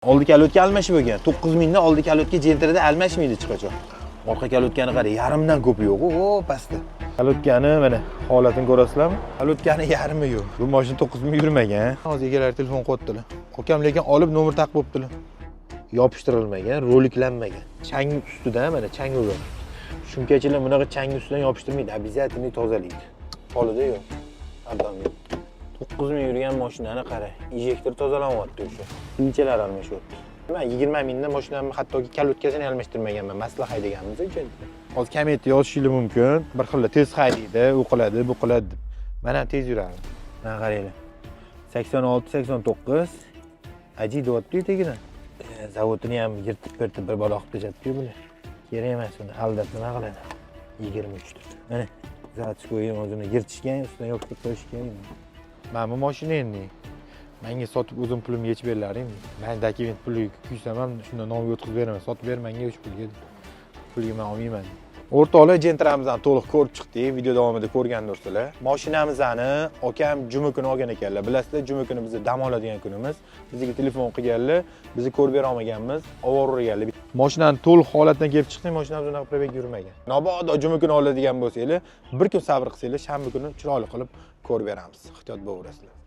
Oldi колодка almashib bo'lgan. 9000 da oldi колодка Gentrada almashmaydi hech qachon. Orqa колодка ni qara, yarimdan ko'pi yo'q. O, pastda. Колодка ni mana holatini ko'rasizlarmi? Колодка ni yarmi yo'q. Bu mashina 9000 yurmagan. Hozir egalari telefon qo'yibdilar. Akam lekin olib nomer taqib bo'ptilar. Yopishtirilmagan, roliklanmagan. Chang ustida mana chang bo'lgan. Shumkachilar bunaqa chang ustidan yopishtirmaydi, обязательно tozalaydi. Holida yo'q. Odam 9000 yurgan mashinani qara, инжектор tozalanyapti o'sha. Pulchalar almashyapti. Man 20 mingda mashinamni hattoki колодка sini almashtirmaganman, масло haydaganmiz. Hozir kommentda yozishingiz mumkin. Bir xil tez haydaydi, u qiladi, bu qiladi deb. Man ham tez yuraman. Mana qaranglar. 86, 89 aji deyapti tagidan. Zavodini ham yirtib pirtib bir balo qilib tashlabdi-yu bular. Kerak emas uni aldab nima qiladi? 23 deb. Mana заводской ham o'zini yirtishgan, ustidan yopishtirib qo'yishgan. Mana bu mashina endi. Menga sotib o'zim pulimga yechib berilaring. Man dokument puliga kuysam ham shunda nomiga o'tkazib beraman. Sotib ber menga o'sha pulga. Pulga man olmayman. O'rtoqlar, Gentramizni to'liq ko'rib chiqdik. Video davomida ko'rgandirsizlar. Mashinamizni akam juma kuni olgan ekanlar. Bilasizlar, juma kuni bizni dam oladigan kunimiz. Bizga telefon qilganlar, bizni ko'rib bera olmaganmiz, ovoraverganlar. Mashinani to'liq holatdan kelib chiqdik, mashinamiz unaqa пробег yurmagan. Mabodo juma kuni oladigan bo'lsanglar, bir kun sabr qilsanglar, shanba kuni chiroyli qilib ko'rib beramiz. Ehtiyot bo'laverasizlar.